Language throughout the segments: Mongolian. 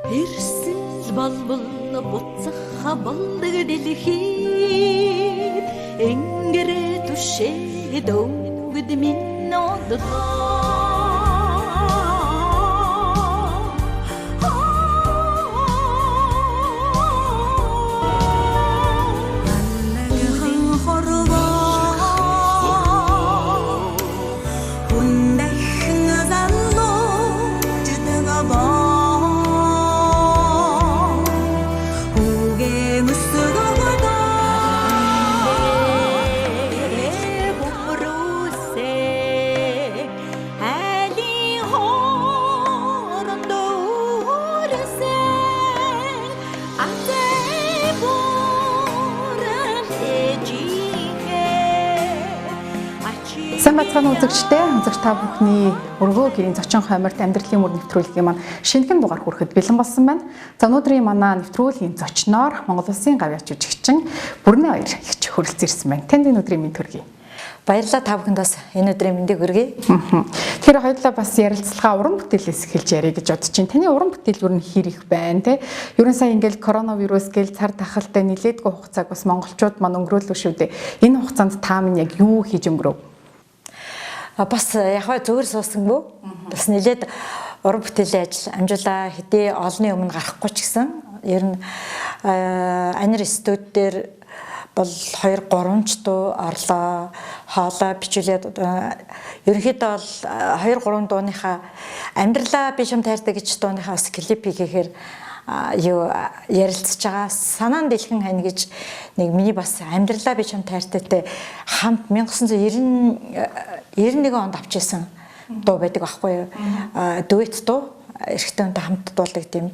Ирсэн л болбол буцах болдог дэлхийд Ингэрэ түшээд өвгөд минь одлоо. Сайн бацгаана үзэгчдээ. Үзэгч та бүхний өргөө гэрийн зочин хойморт амьдралын мөр нэвтрүүлгийн маань шинэхэн дугаар хүрэхэд бэлэн болсон байна. За өнөөдрийн манай нэвтрүүлгийн зочноор Монгол Улсын гавьяач жүжигчин Бүрнэ Баяр ихч хүрэлцэн ирсэн байна. Танд энэ өдрийн мэнд хүргэе. Баярлалаа, та бүхэнд бас энэ өдрийн мэндийг хүргэе. Тэгэхээр хоёулаа бас ярилцлага уран бүтээлээс эхэлж ярих гэж бодож чинь. Таны уран бүтээл юу хэр их байна те? Ерөн сая ингээл коронавирус гээл цар тахалтай нилээдгүй хугацааг бас монголчууд маань өнгөрөөлөө шүү дээ. Энэ хугацаанд та минь яг юу хийж өнгөрөв? Бас яг хаа зөвөр суусангүй. Бас нилээд уран бүтээлийн ажил амжуулаа, хэдий олонний өмнө гарахгүй ч гэсэн ер нь анир студ дээр бол 2 3 ч дуу орлоо, хоолой бичүүлээд ерөнхийдөө бол 2 3 дууныхаа амьдралаа би шам тайртай гэж дууныхаа бас клип хийхээр юу ярилцж байгаа. Санаан дэлхэн хань гэж нэг миний бас амьдралаа би чам тайртайтай хамт 1991 онд авч ирсэн дуу байдаг аахгүй юу? Дуэт дуу, эрэгтэй хүнтэй хамт дуулдаг тийм.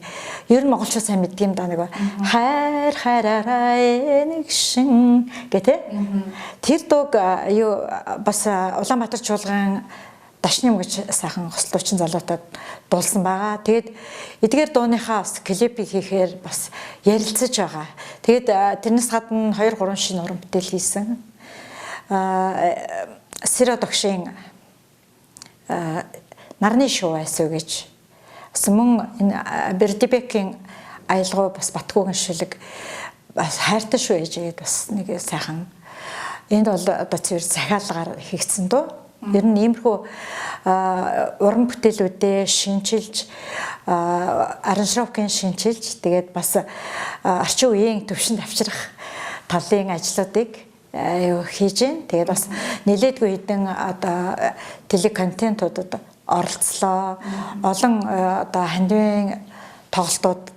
Ер нь монголчууд сайн мэддэг юм да, нэг хайр хайраараа нэг шин гэх тээ. Тэр дууг юу бас Улаанбаатар чуулган Дашним гэж сайхан хослуучин залуутай дуулсан байгаа. Тэгээд эдгээр дууныхаа бас клипийг хийхээр бас ярилцаж байгаа. Тэгээд тэрнээс гадна 2 3 шинэ уран бүтээл хийсэн. Сиро догшийн нарны шуу айсуу гэж бас мөн энэ Бердибекийн аялгау бас Батгуугийн шилэг бас хайртай шүү ээжгээд бас нэг сайхан энд бол одоо цэвэр захиалгаар хийгдсэн дуу. Ер нь иймэрхүү уран бүтээлүүдээ шинчилж, аранжировкын шинчилж, тэгээд бас орчин үеийн төвшөнд авчрах талын ажлуудыг юу хийж гин. Тэгээд бас нэлээдгүй хэдэн одоо телеконтентуудад оролцлоо. Олон одоо хандивын тоглолтууд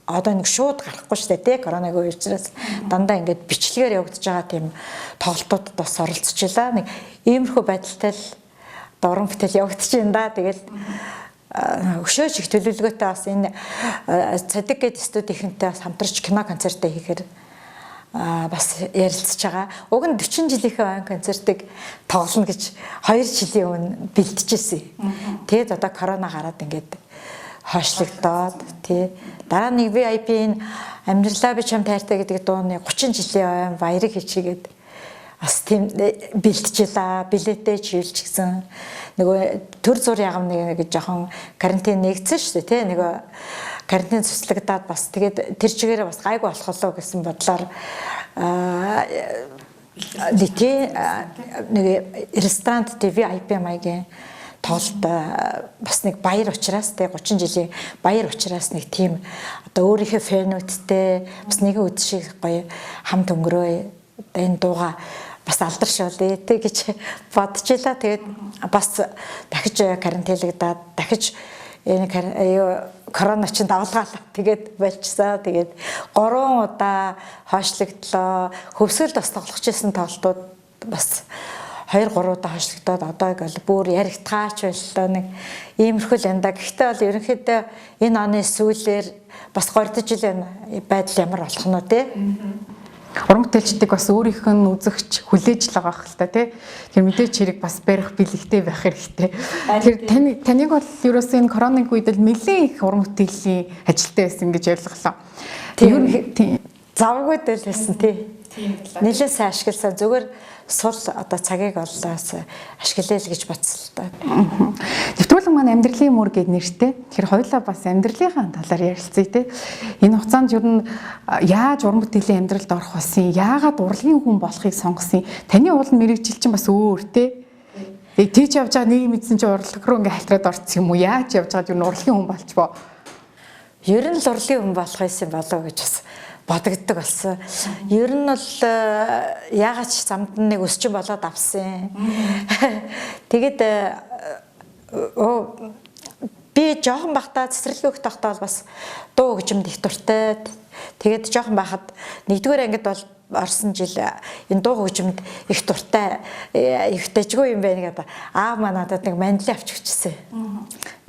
одоо нэг шууд гарахгүй шүү дээ, тий, коронавигийн учраас дандаа ингээд бичлэгээр явагдаж байгаа тийм тоглолтуудад бас оролцож илаа. Нэг иймэрхүү байдалтай л уран бүтээл явагдаж байна да. Тэгэл өшөөж их төлөвлөгөөтэй бас энэ Цадик гээд студийнхэнтэй бас хамтарч кино концертээ хийхээр бас ярилцж байгаа. Уг нь 40 жилийнхээ ой концертыг тоглоно гэж 2 жилийн өмнө бэлтжижсэн. Тэгээд одоо корона гараад ингээд хойшлогдоод тий. Дараа нэг VIP-ийн амьдралаа би чам тайртай гэдэг дууны 30 жилийн ой баярыг хийчихэд бас тийм бэлтжижлээ. Билетээ чийлчихсэн. Нөгөө төр зур ягам нэг жоохон карантин нэгдсэн шүү дээ, тий. Нөгөө карантин цуцлагдаад бас тэгээд тэр чигээрээ бас гайгүй болох болоо гэсэн бодлоор тий нэг ресторан тий VIP маягийн тоглолт бас нэг баяр учраас тий 30 жилийн баяр учраас нэг тийм одоо өөрийнхөө фэнүүдтэй бас нэгэн үд шиг гоё хамт өнгөрөө, одоо энэ дууга бас алдаршуулъя тий гэж бодож илаа. Тэгээд бас дахиж карантинлагдаад дахиж энэ юу корона чинь давлгаалаа тэгээд болчихсаа. Тэгээд 3 удаа хойшлогдлоо. Хөвсгөлд бас тоглох гэсэн тоглолтууд бас 2 3 удаа хойшлогдоод одоо бол бүр яригдгаач боллоо. Нэг иймэрхүү л энэ да. Гэхдээ бол ерөнхийдөө энэ оны сүүлээр бас гордож ил байна. Байдал ямар болох нь вэ те? Уран бүтээлчдийг бас өөрийнх нь үзэгч хүлээж л байгаа хэл та тий. Тэр мэдээч хэрэг бас барих бэлэгтэй байх хэрэгтэй. Тэр таныг бол ерөөсөө энэ коронавиг үед л нэлээд их уран бүтээлийн ажилтай байсан гэж ойлголоо. Тийм. Завгүй дэл байсан тий. Нэлээд сайн ашигласан. Зүгээр сул одоо цагийг оллоос ашиглая л гэж бодсон л та. Нэвтрүүлэг маань амьдралын мөр гэд нэртэй. Тэгэхээр хоёулаа бас амьдралынхаа талаар ярилцъя те. Энэ хугацаанд ер нь яаж уран бүтээлийн амьдралд орох болсон, яагаад урлагийн хүн болохыг сонгосон, таны уул мэрэгжил чинь бас өөр те. Тэгээ тийч явж байгаа нэг мэдсэн чинь урлаг руу ингээ халтраад орсон юм уу? Яаж явж байгаад ер нь урлагийн хүн болчихвоо? Ер нь л урлагийн хүн болох байсан болов гэж бас бодогддог болсон. Ер нь бол яагаад ч замд нэг өсчин болоод авсан. Тэгээд би жоохон байхдаа цэцэрлэгийн хөхт байхдаа бол бас дуу хөгжимд их дуртай. Тэгээд жоохон байхад нэгдүгээр ангид бол орсон жил энэ дуу хөгжимд их дуртай их дэжгүй юм байна гэдэг аав маа надад нэг мандлын авч өгчээсэн.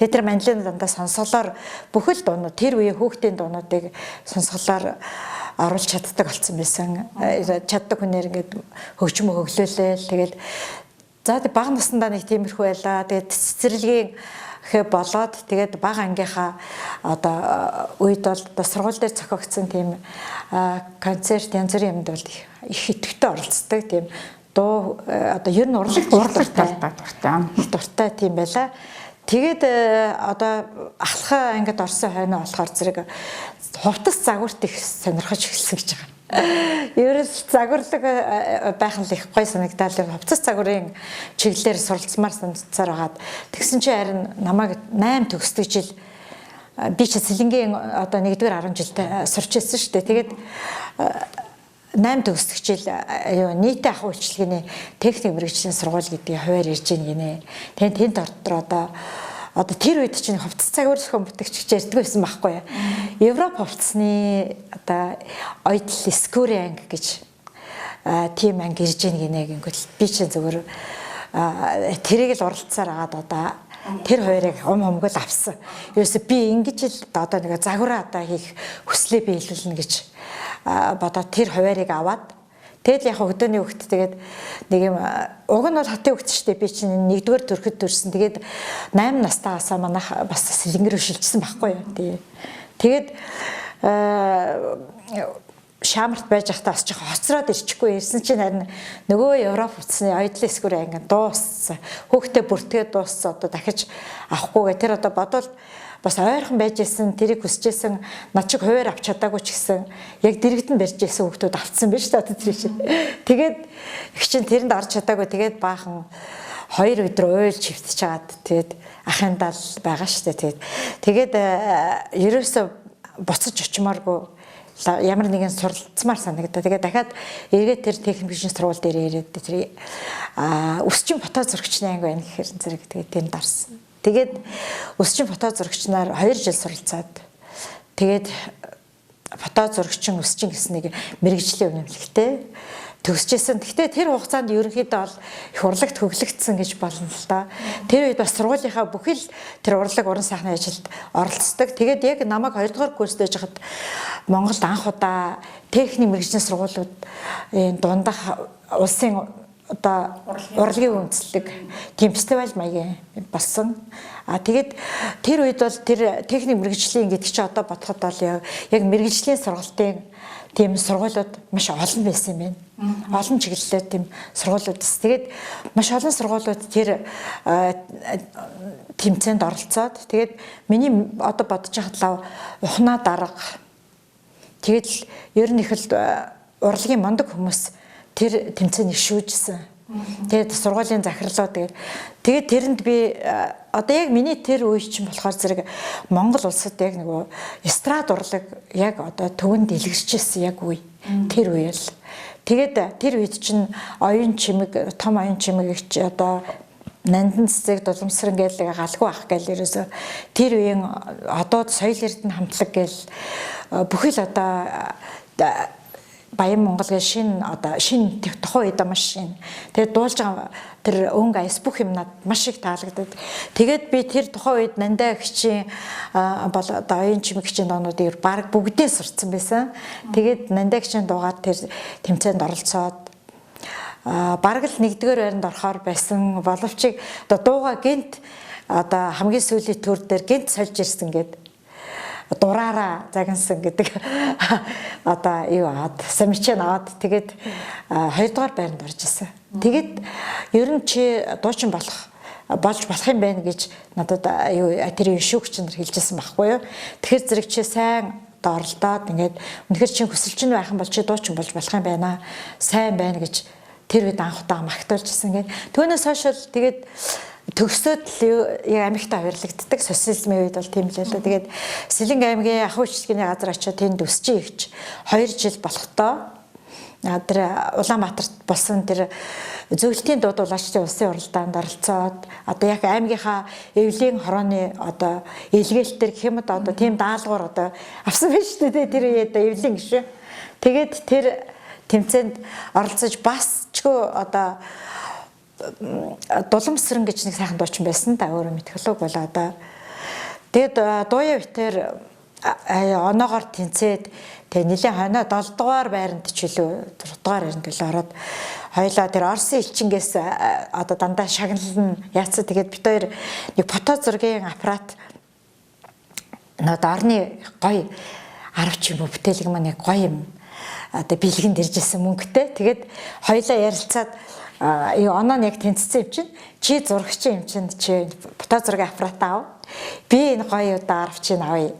Тэгээд тэр мандлын дандаа сонсголоор бүхэл дуунууд тэр үеийн хүүхдийн дуунуудыг сонсголоор оруулж чаддаг болсон байсан. Чаддаг хүнээр ингээд хөгжмө хөглөөлээ. Тэгээд за бага насндаа нэг тиймэрхүү байлаа. Тэгээд цэцэрлэгийн хэ болоод тэгээд бага ангийнхаа одоо үед бол одоо сургууль дээр зохиогдсон тийм концерт янз бүрийн юмд бол их идэвхтэй оролцдог тийм дуу одоо ер нь урлаг талдаа дуртай. Дуртай тийм байла. Тэгээд одоо ахлахаа ангид орсон хойноо болохоор зэрэг хувцас загварт их сонирхож эхэлсэн гэж байгаа. Ер нь загварлаг байх нь их гоё санагдал. Хувцас загварын чиглэлээр суралцмаар санагдсаар байгаад тэгсэн чинь харин намайг 8 төгсдөг жил би чи Сэлэнгийн одоо 1-р 10 жилд сурч ирсэн шүү дээ. Тэгээд 8 төгсдөг жил юу нийтийн ах үйлчилгээний техник мэргэжлийн сургууль гэдгийг хуваар ирж гин гинэ. Тэгээд тэнд дотор одоо тэр үед чинь хувцас загвар зохион бүтээгч гэж ярьдаг байсан байхгүй юу. Европ хувцсны одоо Ойдл Скүри анги гэж тийм анги ирж гин гинэ гингүүт би чинь зөвөр тэрийг л уралцсаар агаад одоо тэр хоёрыг ум хомгол авсан. Ерөөсө би ингэж л одоо нэг загвараа одоо хийх хүслээ биелүүлнэ гэж бодоод тэр хуваарийг аваад тэгэл яг хөдөөний хөвгт тэгээд нэг юм уг нь бол хотын хөвгт шүү дээ. Би чинь нэгдүгээр төрөхөд төрсөн. Тэгээд 8 настайгаасаа манайх бас сэлэнгэр шилжсэн байхгүй юу. Тий. Тэгээд шаамарт байж байхдаа бас жоохон хоцроод ирчихгүй ирсэн чинь харин нөгөө Европ хувцсны Ойдлын эсгүр анги дууссан. Хөөхтэй бүртгээ дууссан. Одоо дахиж авахгүйгээ тэр одоо бодвол бас ойрхон байж исэн, тэрийг хүсэжсэн, над чиг хуваар авч чадаагүй ч гэсэн яг дэрэгдэн барьж исэн хүүхдүүд автсан байж та тэр чинь. Тэгээд их чинь тэрэнд орж чадаагүй. Тэгээд баахан 2 өдөр уйлж хөвтөж хагаад тэгээд ахын дал байгаа штэ. Тэгээд ерөөсөө буцаж очимооргүй ямар нэгэн суралцмаар санагдаа. Тэгээд дахиад эргээд тэр техникийн сургууль дээр ирээд тэр өсчин фото зурагчны анги байна гэхээр зэрэг тэгээд тэнд орсон. Тэгээд өсчин фото зурагчнаар 2 жил суралцаад тэгээд фото зурагчин өсчин гэсэн нэг мэрэгжлийн үнэмлэхтэй төгсөжсэн. Гэхдээ тэр хугацаанд ерөнхийдөө бол их урлагт хөглөгдсөн гэж болно л да. Тэр үед бас сургуулийнхаа бүхэл тэр урлаг уран сайхны ажилд оролцдог. Тэгээд яг намайг 2 дугаар курст байж хахад Монголд анх удаа техник мэргэжлийн сургуулиуд дундах улсын одоо урлагийн үндэслэг тийм фестивал маягийн болсон. А тэгээд тэр үед бол тэр техник мэргэжлийн гэдэг чинь одоо бодоход бол яг мэргэжлийн сургалтын тийм сургуулиуд маш олон байсан юм байна. Олон чиглэлээр тийм сургуулиуд. Тэгээд маш олон сургуулиуд тэр тэмцээнд оролцоод тэгээд миний одоо бодож байхад лав ухнаа дарга. Тэгээд л ер нь их л урлагийн мундаг хүмүүс тэр тэмцээнийг шүүжсэн. Тэгээд сургуулийн захирлуу тэгээд тэрэнд би одоо яг миний тэр үе чинь болохоор зэрэг Монгол улсад яг нөгөө эстрад урлаг яг одоо төвөнд илгэрчээсэн яг үе. Тэр үе л. Тэгээд тэр үед чинь оюун чимэг, том оюун чимэг их одоо Нандан цэцэг дуламсран гээл галгүй ах гээл ерөөсө тэр үеийн одууд соёл эрдэнэ хамтлаг гээл бүхэл одоо Баян Монгол гэх шинэ одоо шинэ тухайн үед маш шинэ. Тэгээд дуулж байгаа тэр өнгө аяс бүх юм над маш их таалагдаад. Тэгээд би тэр тухайн үед Нандаа гिचийн бол одоо оюун чимэг гिचийн дуунуудыг баг бүгдээ сурцсан байсан. Тэгээд Нандаа гिचийн дуугаар тэр тэмцээнд оролцоод бараг л нэгдүгээр байранд орохоор байсан боловч одоо дууга гинт одоо хамгийн сүүлийн төр дээр гинт сольж ирсэн гээд дураараа загнасан гэдэг одоо юу аваад самичэн аваад тэгээд 2 дугаар байранд орж исэн. Тэгээд ер нь чи дуучин болж болох юм байна гэж надад юу тэр шүүгч нар хэлжсэн байхгүй юу. Тэгэхээр зэрэг чи сайн одоо оролдоод ингээд үнэхээр чинь хүсэл чинь байх юм бол чи дуучин болж болох юм байна. Сайн байна гэж тэр үед анх удаа магтуулж исэн ингээд. Түүнээс хойш л тэгээд төгсөөд л яг аймагтай хувирлагддаг. Социализмын үед бол тийм л байлаа. Тэгээд Сэлэнг аймгийн ахуй үйлчилгээний газар очиод тэнд өсчин ихч 2 жил болохдоо тэр Улаанбаатарт болсон тэр зөвлөлтийн дуудуулаачдын улсын уралдаанд оролцоод одоо яг аймгийнхаа эвлийн хорооны одоо илгээлтэр гэх юм одоо тийм даалгавар одоо авсан байж шүү дээ, тэр үед эвлийн гишүүн. Тэгээд тэр тэмцээнд оролцож бас чгүй одоо Дуламсран гэж нэг сайхан дуучин байсан та өөрөө мэдхэлэг бол одоо тэгээд дууя битэр оноогоор тэнцээд тэгээ нэлийн хойноо 7 дугаар байранд ч илүү 6 дугаар байранд илүү ороод хоёлаа тэр Оросын элчингээс одоо дандаа шагнална яатсан. Тэгээд бид хоёр нэг фото зургийн аппарат нод орны гоё 10 ч юм уу бүтээлэг маань яг гоё юм одоо бэлгэнд ирж исэн мөнгөтэй. Тэгээд хоёлаа ярилцаад юу оноо нь яг тэнцсэн юм чинь чи зурагч юм чинь чи фото зургийн аппарат ав. Би энэ гоё удаа 10 чинь авъя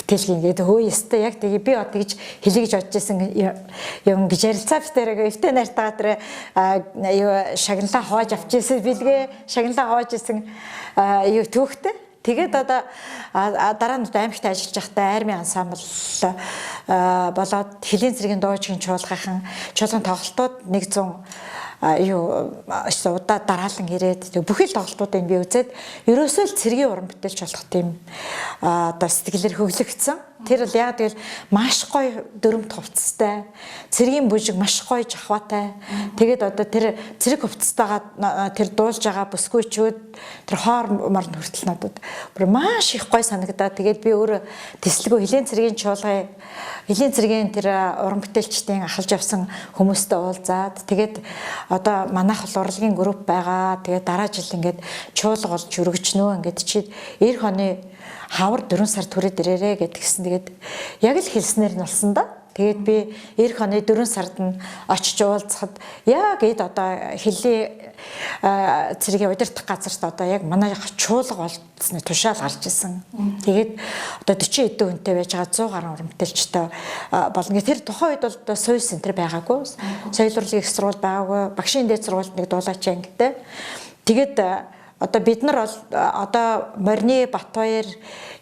бүтээлгийн гээд хөө өстой яг тэгээ би одоо тэгж хэлье гэж бодож исэн юм гэж ярилцаа битэрэг эвтэй нартайгаа тэр юу шагналаа хувааж авч исэн бэлгээ шагналаа хувааж исэн юу түүхтэй. Тэгээд одоо дараа нь аймагт ажиллаж байхдаа армийн ансамбл болоод хөлийн цэргийн дуужгийн чуулгынхан чуулган тоглолтууд 100 юу удаа дараалан ирээд бүхэл тоглолтуудыг би үзээд ерөөсөө л цэргийн уран бүтээлч болох тийм одоо сэтгэлээр хөглөгдсөн. Тэр бол яг тэгэл маш гоё дөрөмт хувцастай, цэргийн бүжиг маш гоё жахватай. Тэгээд одоо тэр цэрэг хувцастайгаа тэр дуулж байгаа бүсгүйчүүд тэр хоор морд хүртэл надад бүр маш их гоё санагдаад тэгээд би өөрөө тэслэгөө хөлийн цэргийн чуулгын хөлийн цэргийн тэр уран бүтээлчдийн ахалж явсан хүмүүстэй уулзаад тэгээд одоо манайх бол урлагийн групп байгаа. Тэгээд дараа жил ингээд чуулга болж өргөжнөө ингээд чи эх оны хавар 4 сар түрээд ирээрээ гэдгсэн. Тэгээд яг л хэлснээр нь болсон да. Тэгээд би эх оны 4 сард нь очиж уулзахад яг эд одоо хөлийн цэргийн удирдах газарт одоо яг манай чуулга болцсны тушаал гарч исэн. Тэгээд одоо 40 хэдэн хүнтэй байж байгаа 100 гаруй уран бүтээлчтэй болно. Тэр тухайн үед бол одоо соёл центр байгаагүй. Соёл урлагийн их сургууль байгаагүй. Багшийн дээд сургуульд нэг дуулаач ангитай. Тэгээд одоо бид нар бол одоо Морины Батбаяр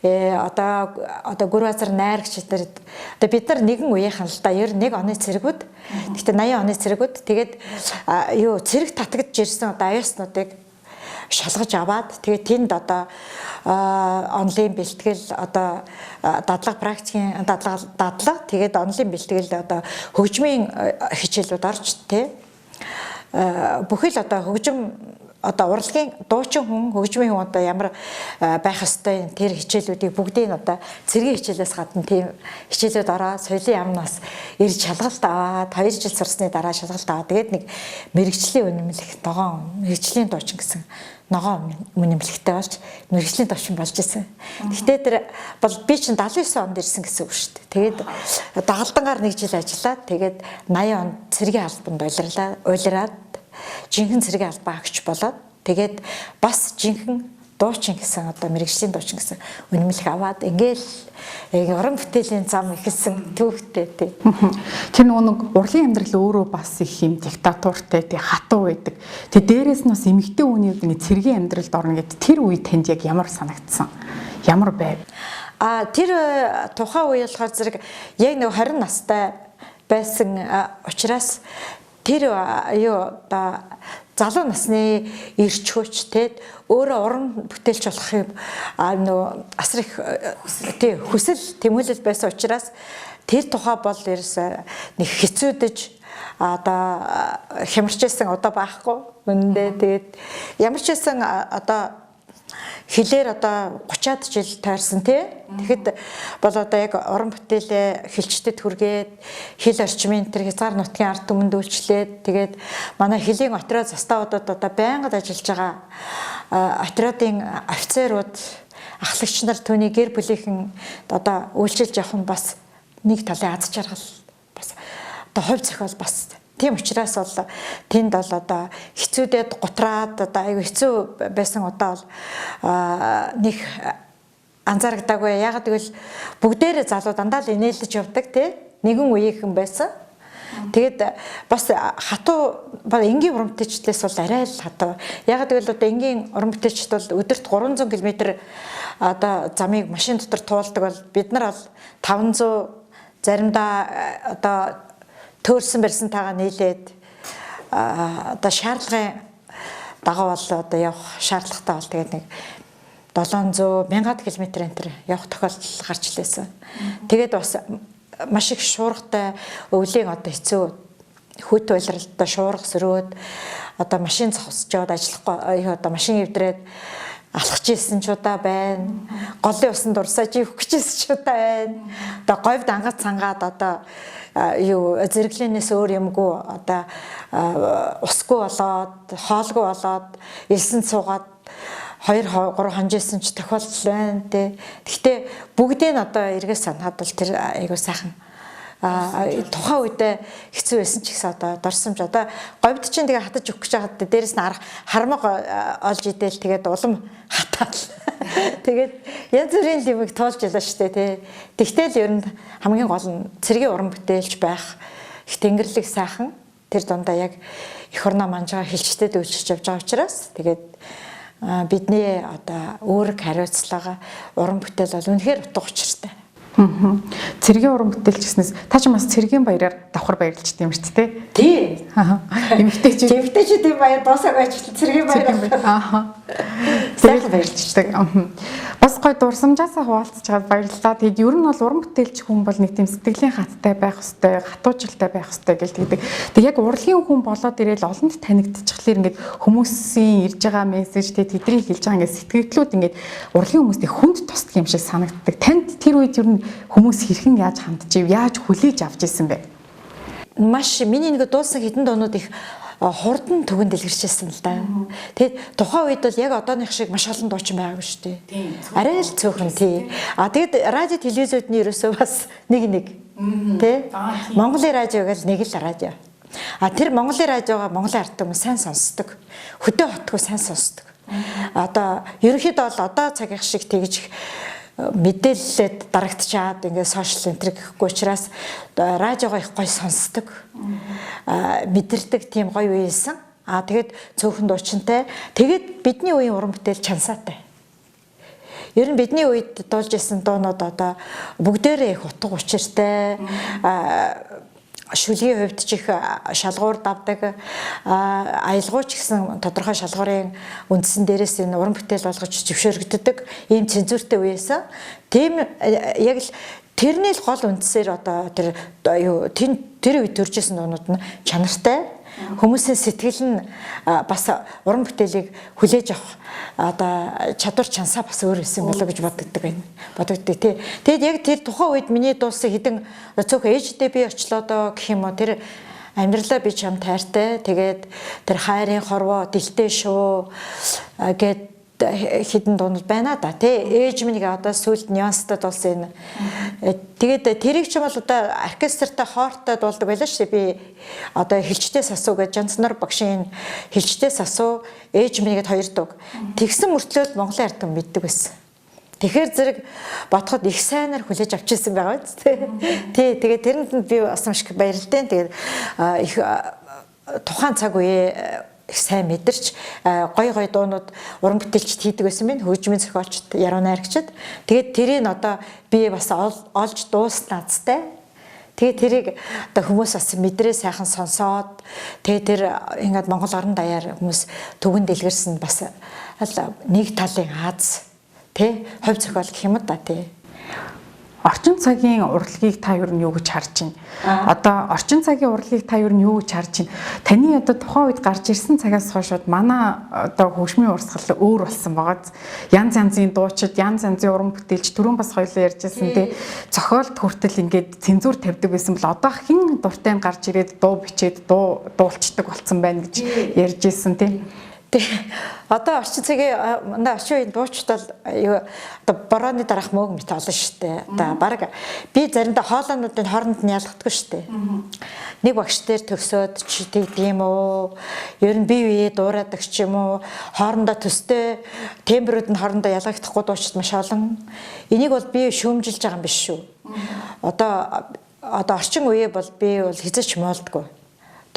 одоо Гүрбазар найрагч нар одоо бид нар нэгэн үеийнхэн л да ер нь нэг оны цэргүүд. Гэхдээ 80 оны цэргүүд тэгээд юу цэрэг татагдж ирсэн одоо аяаснуудыг шалгаж аваад тэгээд тэнд одоо онлын бэлтгэл одоо дадлага практикийн дадлага тэгээд онлын бэлтгэл одоо хөгжмийн хичээлүүд орж тэ бүхэл одоо хөгжим одоо урлагийн дуучин хүн хөгжмийн хүн одоо ямар байх ёстой тэр хичээлүүдийг бүгдийг нь одоо цэргийн хичээлээс гадна тийм хичээлүүд ороо соёлын яамнаас ирж шалгалт аваад 2 жил сурсны дараа шалгалт аваад тэгээд нэг мэргэжлийн үнэмлэх ногоон мэргэжлийн дуучин гэсэн ногоон үнэмлэхтэй болж мэргэжлийн дуучин болж исэн. Гэхдээ тэр бол би чинь 79 онд ирсэн гэсэн үг шүү дээ. Тэгээд дагалдангаар нэг жил ажиллаад тэгээд 80 онд цэргийн албанд уйлраад жинхэнэ цэргийн албаа агч болоод тэгээд бас жинхэнэ дуучин гэсэн одоо мэргэжлийн дуучин гэсэн үнэмлэх аваад ингээл уран бүтээлийн зам эхэлсэн түүхтэй тий. Тэр нөгөө нэг урлагийн амьдрал өөрөө бас их юм диктатуртай тий хатуу байдаг. Тэг дээрээс нь бас эмэгтэй хүний нэг цэргийн амьдралд орно гэд тэр үе танд яг ямар санагдсан? Ямар байв? А тэр тухайн үе болохоор зэрэг яг нэг 20 настай байсан учраас тэр юу одоо залуу насны эрч хүч те өөрөө уран бүтээлч болох юм нөө асар их тий хүсэл тэмүүлэл байсан учраас тэр тухай бол ерөөс нэг хэцүүдэж одоо хямарч байсан одоо байхгүй үнэндээ. Тэгээд ямар ч байсан одоо хилээр одоо 30-аад жил тойрсон тий. Тэгэхэд бол одоо яг уран бүтээлээ хилчтэд хүргээд хил орчмын тэр хязгаар нутгийн ард түмэнд үйлчлээд тэгээд манай хөлийн отряд заставуудад одоо байнгад ажиллаж байгаа отрядын офицерууд Ахлагч нар түүний гэр бүлийнхэн одоо үйлчилж явах нь бас нэг талын аз жаргал, бас одоо хувь зохиол бас. Тийм учраас бол тэнд бол одоо хэцүүдэд гутраад одоо айгүй хэцүү байсан удаа бол нэг анзаарагдаагүй. Яагаад гэвэл бүгдээрээ залуу дандаа л инээлдэж явдаг тий. Нэгэн үеийнхэн байсан. Тэгээд бас хатуу энгийн уран бүтээлчдээс бол арай л хатуу. Яагаад гэвэл одоо энгийн уран бүтээлчд бол өдөрт 300 км одоо замыг машин дотор туулдаг бол бид нар бол 500 заримдаа одоо төөрсөн барьсан тагаа нийлээд одоо шаардлагын дагуу бол одоо явах шаардлагатай бол тэгээд нэг 700 1000 км энэ төр явах тохиолдол гарч илээсэн. Тэгээд бас маш их шуургатай өвлийн одоо хэцүү хүйтэн улиралд шуурга сөрөөд одоо машин зогсож яваад ажиллахгүй одоо машин эвдрээд алхаж исэн ч удаа байна. Голын усанд дурсаж ивэх гэжсэн ч удаа байна. Одоо говьд ангац сангаад одоо юу зэрэглэнээс өөр юмгүй одоо усгүй болоод хоолгүй болоод элсэн суугаад 2 3 хонжсэн ч тохиолдол байна те. Гэхдээ бүгдийг нь одоо эргээс санахад бол тэр айгуу сайхан тухайн үедээ хэцүү байсан ч гэсэн одоо дорсомж одоо говьд чинь тэгээ хатаж өгөх гэж байхад дээрэс нь хармаг олж идэл тэгээд улам хатаал. Тэгээд янз бүрийн лимэг туулж ялаа штэ тий. Тэгтэл ер нь хамгийн гол нь цэргийн уран бүтээлч байх их тэнгэрлэг сайхан тэр дундаа яг эх орноо манжгаа хилчтэй дүүлчилж явж байгаа учраас тэгээд бидний одоо үүрэг хариуцлага уран бүтээл бол үнэхээр утга учиртай. Цэргийн уран бүтээлч гэснээс та ч бас цэргийн баяраар давхар баярлждаг юм шүү дээ. Тий. Эмэгтэйчүүд эмэгтэйчүүдийн баяр дуусаагүй ч цэргийн баяр. Аа. Сайхан баярлждаг. Бас гой дурсамжаасаа хуваалцж байгаад баярлалаа. Тэгэд ер нь бол уран бүтээлч хүн бол нэг тийм сэтгэлийн хаттай байх ёстой, хатуужилтай байх ёстой гэж тэгдэг. Тэг яг урлагийн хүн болоод ирээл олонд танигдчихлаар ингээд хүмүүсийн ирж байгаа мессеж тэ тэдний хэлж байгаа ингээд сэтгэлдлүүд ингээд урлагийн хүмүүст хүнд тусдаг юм шиг санагддаг. Танд тэр үед ер нь хүмүүс хэрхэн яаж хандж ив, яаж хүлээж авч исэн бэ? Маш миний нэг дуусан хэдэн дуунууд их хурдан түгэн дэлгэрчээсэн л да. Тэгээд тухайн үед бол яг одооных шиг маш олон дуучин байгаагүй шүү дээ. Арай л цөөхөн тий. А тэгэд радио телевизүүдний ерөөсөө бас нэг нэг тий. Монголын радио гэл нэг л радио. А тэр Монголын радиогоо Монголын ард түмэн сайн сонсдог. Хөдөө хотгүй сайн сонсдог. Одоо ерөнхийдөө бол одоо цагийнх шиг тэгж мэдээлэлд дарагдчаад ингээд сошиал энтер гэхгүй учраас радиогоо их гоё сонсдог. Мэдэрдэг тийм гоё үе байсан. Аа тэгээд цөөхөн дуучинтай. Тэгээд бидний үеийн уран бүтээл чансаатай. Ер нь бидний үед дуулж исэн дуунууд одоо бүгдээрээ их утга учиртай. Шүлгийн хувьд ч их шалгуур давдаг, аялгауч гэсэн тодорхой шалгуурын үндсэн дээрээс энэ уран бүтээл болгож зөвшөөрөгддөг ийм цензуртэй үеэсэн. Тийм яг л тэрний л гол үндсээр одоо тэр юу тэр үед төржсэн дуунууд нь чанартай. Хүмүүсийн сэтгэл нь бас уран бүтээлийг хүлээж авах одоо чадвар чансаа бас өөр байсан болоо гэж бодогддог байна. Бодогддог тий. Тэгэд яг тэр тухайн үед миний дуусан хэдэн цөөхөн ээждээ би очлоо доо гэх юм уу тэр амьдралаа би чам тайртай. Тэгээд тэр хайрын хорвоо, дэлтэй шуу гэд хэдэн дуунууд байна да тий. Ээж минь одоо сүүлд нюанстай дуулсан энэ. Тэгээд тэрийг ч юм бол одоо оркестртай хоортой дуулдаг байлаа шүү дээ. Би одоо хилчдээс асуу гэж Жанцнар багшийн хилчдээс асуу ээж минь гэд хоёр дууг. Тэгсэн мөртлөө Монголын ард түмэн мэддэг байсан. Тэгэхээр зэрэг бодоход их сайнаар хүлээж авч ирсэн байгаа биз тий. Тий, тэгээд тэрэнд би бас маш их баярлалтай. Тэгээд их тухайн цаг үеэ их сайн мэдэрч гоё гоё дуунууд уран бүтээлчд хийдэг байсан байна. Хөгжмийн зохиолчд, яруу найрагчид. Тэгээд тэрийг одоо би бас олж дууснацтай. Тэгээд тэрийг одоо хүмүүс бас мэдрээ сайхан сонсоод тэгээд тэр ингээд Монгол орон даяар хүмүүс түгэн дэлгэрсэн бас нэг талын аз тий хувь зохиол гэх юм да тий. Орчин цагийн урлагийг та ер нь юу гэж харж байна? Одоо орчин цагийн урлагийг та ер нь юу гэж харж байна? Таны одоо тухайн үед гарч ирсэн цагаас хойш манай одоо хөгжмийн урсгал өөр болсон байгаа. Янз янзын дуучид, янз янзын уран бүтээлч түрүүн бас хоёлаа ярьжсэн тий. Зохиолд хүртэл ингээд цензуур тавьдаг байсан бол одоо хэн дуртай нь гарч ирээд дуу бичээд дуу дуулцдаг болсон байна гэж ярьж ирсэн тий. Тэг одоо орчин цагийн манай орчин үеийн дуучид бол юу одоо борооны дараах мөөг мэт олон штэ. Одоо баг би заримдаа хоолойнуудын хооронд нь ялгадаггүй штэ. Нэг багш дээр төгсөөд чи тэгдэм үү? Ер нь бие биеэ дуурайдаг ч юм уу? Хоорондоо төстэй тембрүүд нь хоорондоо ялгахдахгүй дуучид маш олон. Энийг бол би шүүмжилж байгаа юм биш шүү. Одоо орчин үеэ бол би бол хэзээ ч моолдгүй.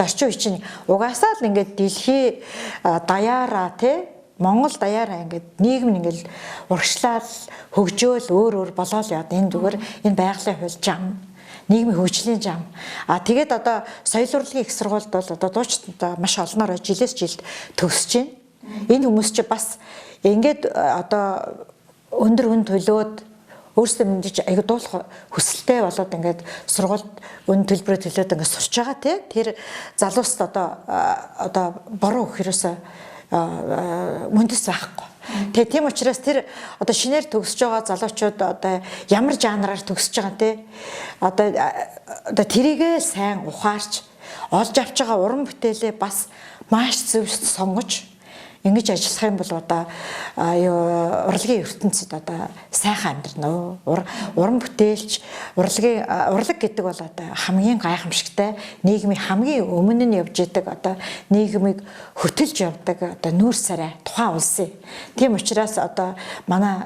Орчин үе чинь угаасаа л ингээд дэлхий даяараа тий Монгол даяараа ингээд нийгэм нь ингээд урагшлаал хөгжөөл өөр өөр болоол яад. Энэ зүгээр энэ байгалийн хууль зам, нийгмийн хөгжлийн зам. А тэгээд одоо соёл урлагийн их сургуульд бол одоо дуучид маш олноор жилээс жилд төгсөж байна. Энэ хүмүүс чи бас ингээд одоо өндөр хүн төлөөд өөрсдөө мэдээж аяг дуулах хүсэлтэй болоод ингээд сургуульд өн төлбөрөө төлөөд ингээд сурч байгаа тий. Тэр залууст одоо бороо өгөх ерөөсөө мөндөс байхгүй. Тэгээ тийм учраас тэр одоо шинээр төгсөж байгаа залуучууд одоо ямар жанраар төгсөж байгаа тий. Одоо тэрийгээ сайн ухаарч олж авч байгаа уран бүтээлээ бас маш зөв сонгож ингэж ажиллах юм бол одоо урлагийн ертөнцид одоо сайхан амьдрна. Уран бүтээлч урлаг гэдэг бол одоо хамгийн гайхамшигтай нийгмийн хамгийн өмнө нь явж идэг одоо нийгмийг хөтөлж явдаг одоо нүүр царай тухайн улсын. Тийм учраас одоо манай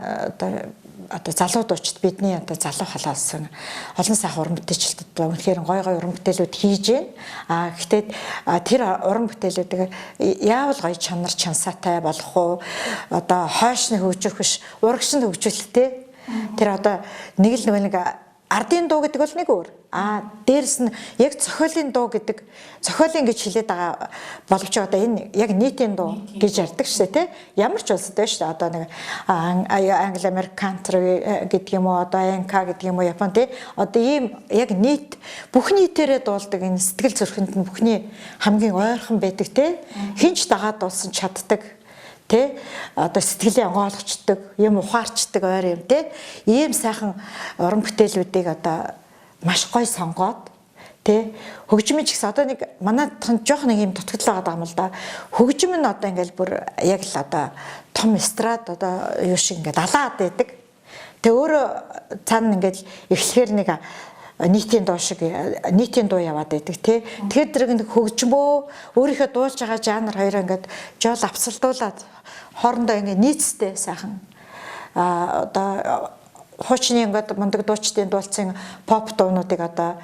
одоо залуу дуучид бидний одоо залуу халаалсан олон сайхан уран бүтээлчдэд үнэхээр гой гой уран бүтээлүүд хийж байна. А гэхдээ тэр уран бүтээлүүдийг яавал гоё чанар чансаатай болох уу? Одоо хойш нь хөгжих биш, урагш нь хөгжүүлэлтэй. Тэр одоо нэг л нэг ардын дуу гэдэг бол нэг өөр. А дээрэс нь яг зохиолын дуу гэдэг зохиолын гэж хэлээд байгаа боловч одоо энэ яг нийтийн дуу гэж ярьдаг шээ тий. Ямар ч улсад байна шүү дээ. Одоо нэг Англи, Америк country гэдэг юм уу, одоо НК гэдэг юм уу, Япон тий. Одоо ийм яг нийт бүх нийтээрээ дуулдаг энэ сэтгэл зүрхэнд нь бүхний хамгийн ойрхон байдаг тий. Хинч дагаад дуулсан чаддаг. Тэ одоо сэтгэлийн онгойлгочдөг, юм ухаарчдаг ойр юм тэ. Ийм сайхан уран бүтээлүүдийг одоо маш гоё сонгоод тэ хөгжмийн ч гэсэн одоо нэг манайхан жоох нэг юм дутагдал байгаа юм л да. Хөгжим нь одоо ингээл бүр яг л одоо том эстрад одоо юу шиг ингээд алаад байдаг. Тэ өөрөө цаана ингээд эхлэхээр нэг нийтийн дуу шиг нийтийн дуу яваад байдаг тий. Тэгэхээр тэр нэг хөгжмөө өөрийнхөө дуулж байгаа жанр хоёроо ингээд жол авцалдуулаад хоорондоо ингээд нийцтэй сайхан одоо хуучны ингээд мундаг дуучдын дуулсан поп дуунуудыг одоо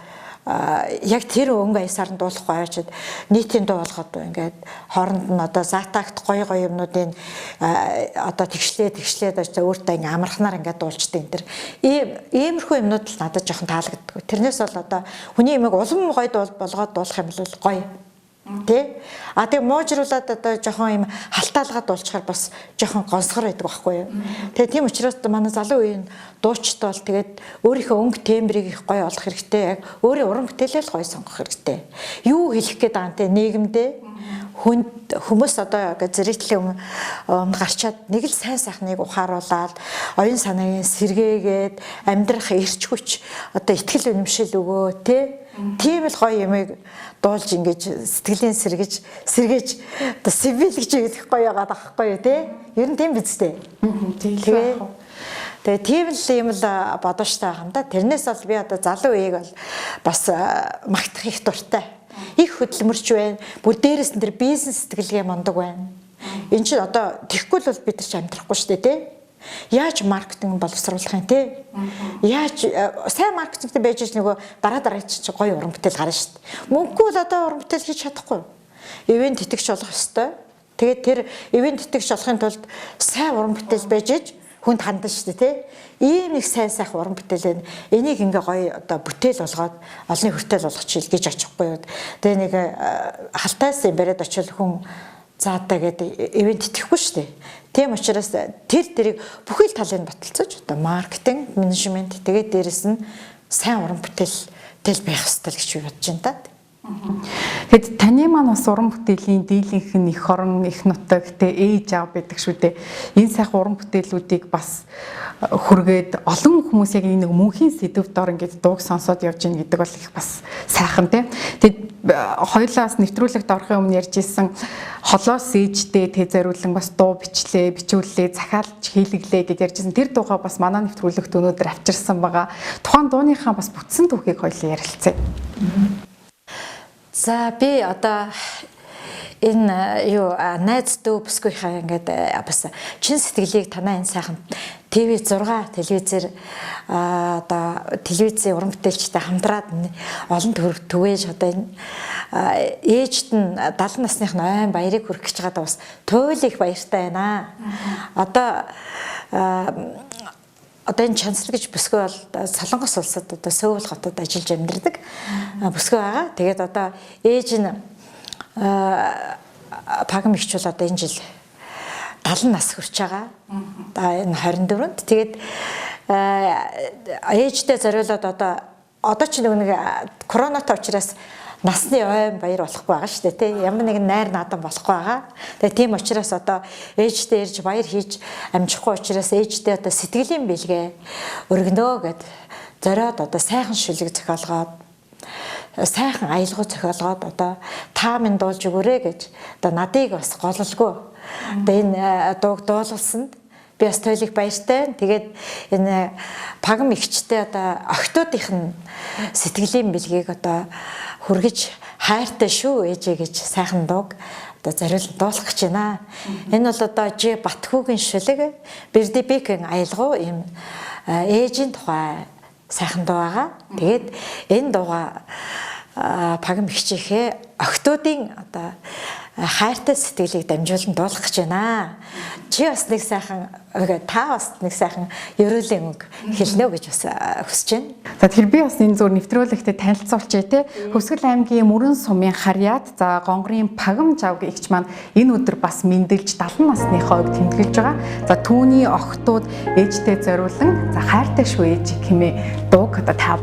яг тэр өнгө аясаар нь дуулахгүй аваачаад нийтийн дуу болгоод ингээд хооронд нь одоо затакт гоё гоё юмнуудын одоо тэгшлээд өөртөө ингээд амархнаар ингээд дуулчдаг энэ төр. Иймэрхүү юмнууд л надад жоохон таалагддаг. Тэрнээс бол одоо хүний юмыг улам гоё болгоод дуулах юм бол гоё. Тэ? А тэгээ муужруулад одоо жоохон юм халтаалгаад дуулчихаар бас жоохон гонсгор байдаг байхгүй юу? Тэгээ тийм учраас манай залуу үеийн дуучид бол тэгээд өөрийнхөө өнгө тембрийг их гоё олох хэрэгтэй. Яг өөрийн уран бүтээлээ л гоё сонгох хэрэгтэй. Юу хэлэх гээд байгаа юм те нийгэмдээ хүнд хүмүүс одоо зэрэгтлийн өмнө гарчаад нэг л сайн сайхныг ухааруулаад оюун санаагийн сэргээгээд амьдрах эрч хүч одоо итгэл үнэмшил өгөө те. Тийм л гоё юмыг дуулж ингэж сэтгэлийн сэргээж одоо сэвэлгэж хэлэх гоё байгаа байхгүй юу те. Ер нь тийм биз дээ. Тэгээ. Тэгээ тийм л юм л бодооштой байгаа юм да. Тэрнээс бол би одоо залуу үеийг бол бас магтах их дуртай. Их хөдөлмөрч байна. Бүр дээрэс нь тэр бизнес сэтгэлгээ мундаг байна. Энд чинь одоо тэгэхгүй л бол бид нар ч амьдрахгүй шүү дээ те. Яаж маркетинг боловсруулах юм те? Яаж сайн маркетингтэй байж ч нөгөө дараа чи гоё уран бүтээл гарна шүү дээ. Мөнгөгүй бол одоо уран бүтээл хийж чадахгүй. Ивент итгэгч болох ёстой. Тэгээд тэр ивент итгэгч болохын тулд сайн уран бүтээл байж иж хүнд хандна шүү дээ те. Ийм нэг сайн сайхан уран бүтээл байна. Энийг ингээ гоё одоо бүтээл болгоод олонний хүртэл болгочих гэж очихгүй юу. Тэгээ нэг халтайс юм бариад очил хүн заадаа гэдэг ивент итгэхгүй шүү дээ. Тийм учраас тэр дэрийг бүхэл талыг баталцаж одоо маркетинг, менежмент тэгээд дээрэс нь сайн уран бүтээл байх ёстой л гэж би бодож байна та. Тэгэд таны маань бас уран бүтээлийн дийлэнх нь эх орон, эх нутаг, тэ ээж аав байдаг шүү дээ. Энэ сайхан уран бүтээлүүдийг бас хүргээд олон хүмүүс яг энэ нэг мөнхийн сэдв дор ингээд дууг сонсоод явж гин гэдэг бол их бас сайхан тий. Тэгэд хоёулаас нэвтрүүлэгт орохын өмнө ярьж исэн холоос ээжтэй тэ зориулан бас дуу бичлээ, бичүүллээ, захиалж хийлгэлээ гэж ярьж исэн. Тэр дуугаа бас манай нэвтрүүлэгт өнөөдөр авчирсан байгаа. Тухайн дууныхаа бас бүтсэн түүхийг хоёулаа ярилцъя. За би одоо энэ юу найз дүү бүсгүйхаа ингээд бас чин сэтгэлийг танаа энэ сайхан ТV6 телевизээр одоо телевизийн уран бүтээлчтэй хамтраад олон түгээж одоо энэ ээжд нь 70 насных нь ойн баярыг хүргэх гэж байгаадаа бас туйл их баяртай байна. Одоо энэ Чансал гэж бүсгүй бол Солонгос улсад одоо Сөүл хотод ажиллаж амьдардаг бүсгүй байгаа. Тэгээд одоо ээж нь Пагам ихч бол одоо энэ жил 70 нас хүрч байгаа. Одоо энэ 24-нд. Тэгээд ээждээ зориулаад одоо ч нэг коронатай учраас насны ойн баяр болохгүй байгаа шүү дээ, тий. Ямар нэгэн найр наадам болохгүй байгаа. Тэгээ тийм учраас одоо ээждээ ирж баяр хийж амжихгүй учраас ээждээ одоо сэтгэлийн бэлгээ өргөнөө гэд зориод одоо сайхан шүлэг зохиолгоод, сайхан аялгау зохиолгоод одоо та минь дуулж өгөөрэй гэж одоо надыг бас гололгүй одоо энэ дууг дуулуулсанд би бас туйл их баяртай. Тэгээд энэ Пагам ихчтэй одоо охтуудынх нь сэтгэлийн бэлгийг одоо хүргэж хайртай шүү ээжээ гэж сайхан дууг одоо зориулан дуулах гэж байна. Энэ бол одоо Ж Батхүүгийн шүлэг, Бердибекийн аялгау ийм ээжийн тухай сайхан дуу байгаа. Тэгээд энэ дууга Пагам ихчийнхээ охтуудын одоо хайртай сэтгэлийг дамжуулан дуулах гэж байна. Чи бас нэг сайхан, та бас нэг сайхан ерөөлийн үг хэлнэ гэж бас хүсэж байна. За тэгэхээр би бас энэ зүгээр нэвтрүүлэгтээ танилцуулчихъя те. Хөвсгөл аймгийн Мөрөн сумын Харьяат, за Гонгорын Пагам жавг эгч маань энэ өдөр бас мэндэлж 70 насныхаа ойг тэмдэглэж байгаа. За түүний охтууд ээжтэй зориулан за хайртай шүү ээж хэмээн дууг одоо та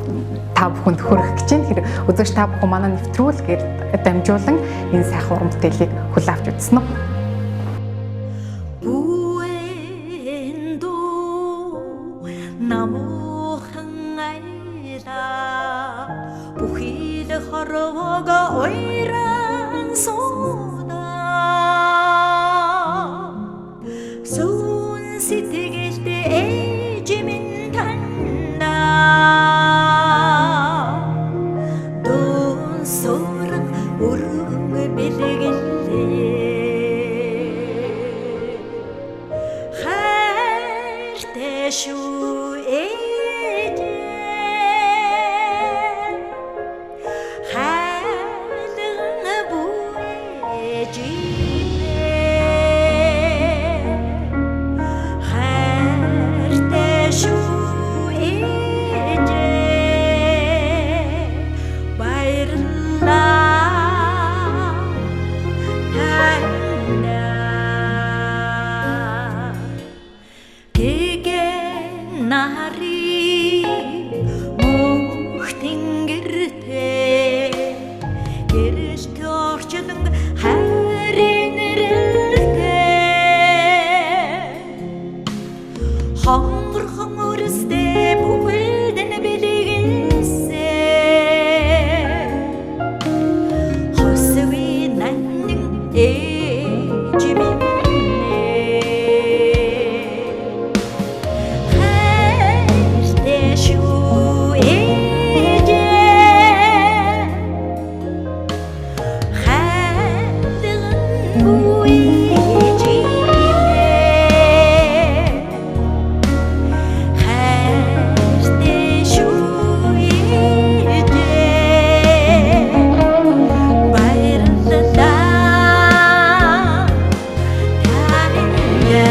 бүхэнд хүргэх гэж байна. Тэгэхээр үзэгч та бүхэн манай нэвтрүүлгээр дамжуулан энэ сайхан уран бүтээлийг хүлээн авч үзсэн үү? Намуухан айлаа бүхий л хорвог уйран сууна. Сүүн сэтгэлд ээж минь танаа дүүн сууран өргөн бэлгэлээ. Хайртай шүү ээжээ, хайлган бү ээжээ, хайртай шүү ээжээ, баярлалаа таньдаа. Гэгэн нарыг мөнх тэнгэртэй гэрэлт орчлон хайрын нэрэлтэй хонгорхон өрсдөө бүхэлд нь бэлгэлсэн хосвын нанин ээж минь хайртай шүү ээжээ, хайлган бү ээжээ, хайртай шүү ээжээ, баярлалаа таньдаа.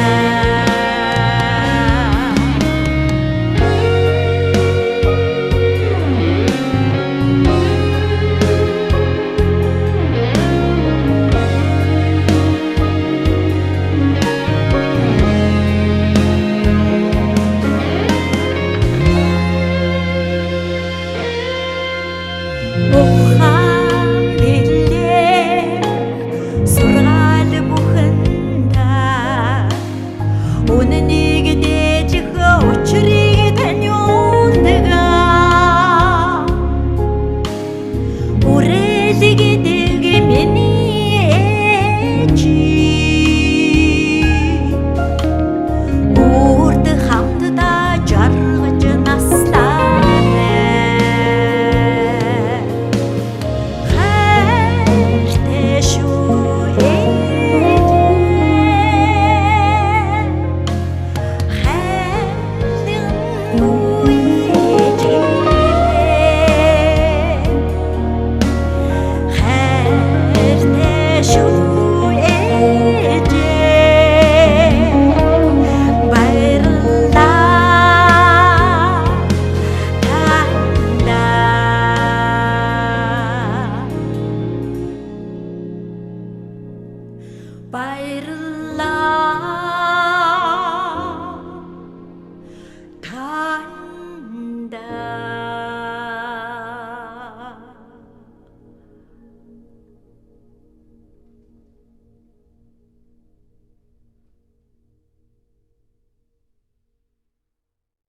Баярлалаа.